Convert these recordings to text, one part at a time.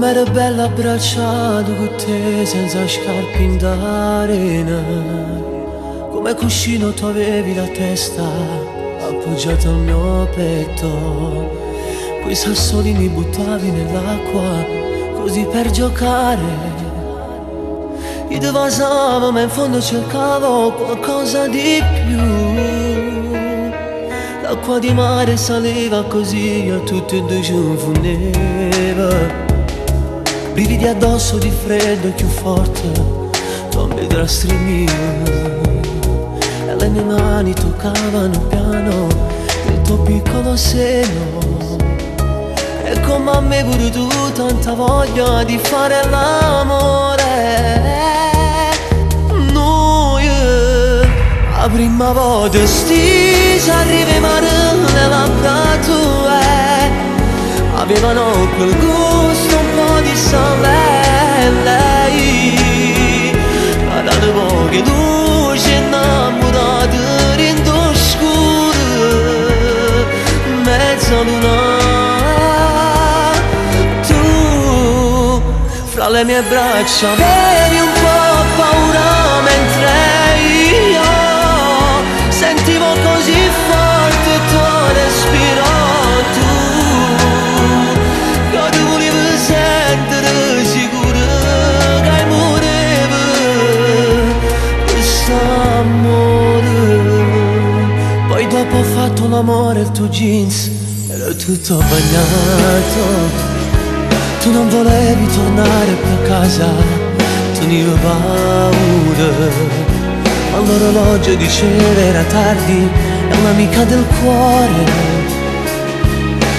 Com'era bella abbracciato con te senza scarpe in arena. Come cuscino tu avevi la testa appoggiata al mio petto. Quei sassolini buttavi nell'acqua così per giocare. Io ti vasavo ma in fondo cercavo qualcosa di più. L'acqua di mare saliva così a tutte e due ci infondeva. Brividi addosso di freddo più forte, tu mi stringevi. E le mie mani toccavano piano il tuo piccolo seno. E come a me pure tu tanta voglia di fare l'amore. Noi la prima volta stisa arriva mare le labbra tue avevano quel gusto un po' di sale. Lei erano poche luci innamorate dentro scuro mezza luna. Tu fra le mie braccia avevi un po' paura mentre io sentivo così forte il tuo respiro. Tu che ti volevo sentire sicuro che muorevo questo amore. Poi dopo ho fatto l'amore il tuo jeans era tutto bagnato. Tu non volevi tornare più a casa, tenevi paura. Ma l'orologio diceva era tardi e un'amica del cuore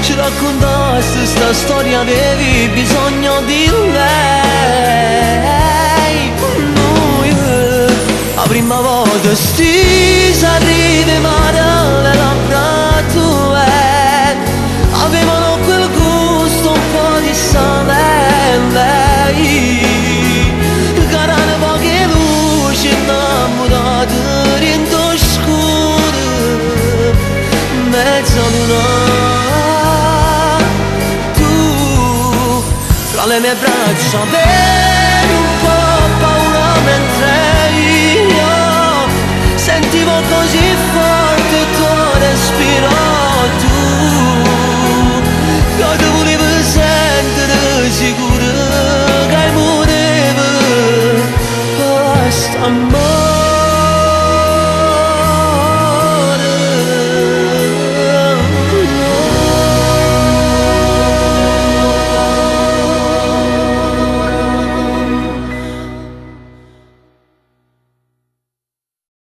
ci raccontaste sta storia, avevi bisogno di lei. Noi la prima volta stisa arriva mare le labbra tue avevano quel gusto un po' di sale. Lei che erano poche luci innamorate dentro scuro mezza luna. Tu fra le mie braccia avevi un po' paura mentre io sentivo così forte il tuo respiro. Tu che ti volevo sentire sicuro che muorevo questo amore.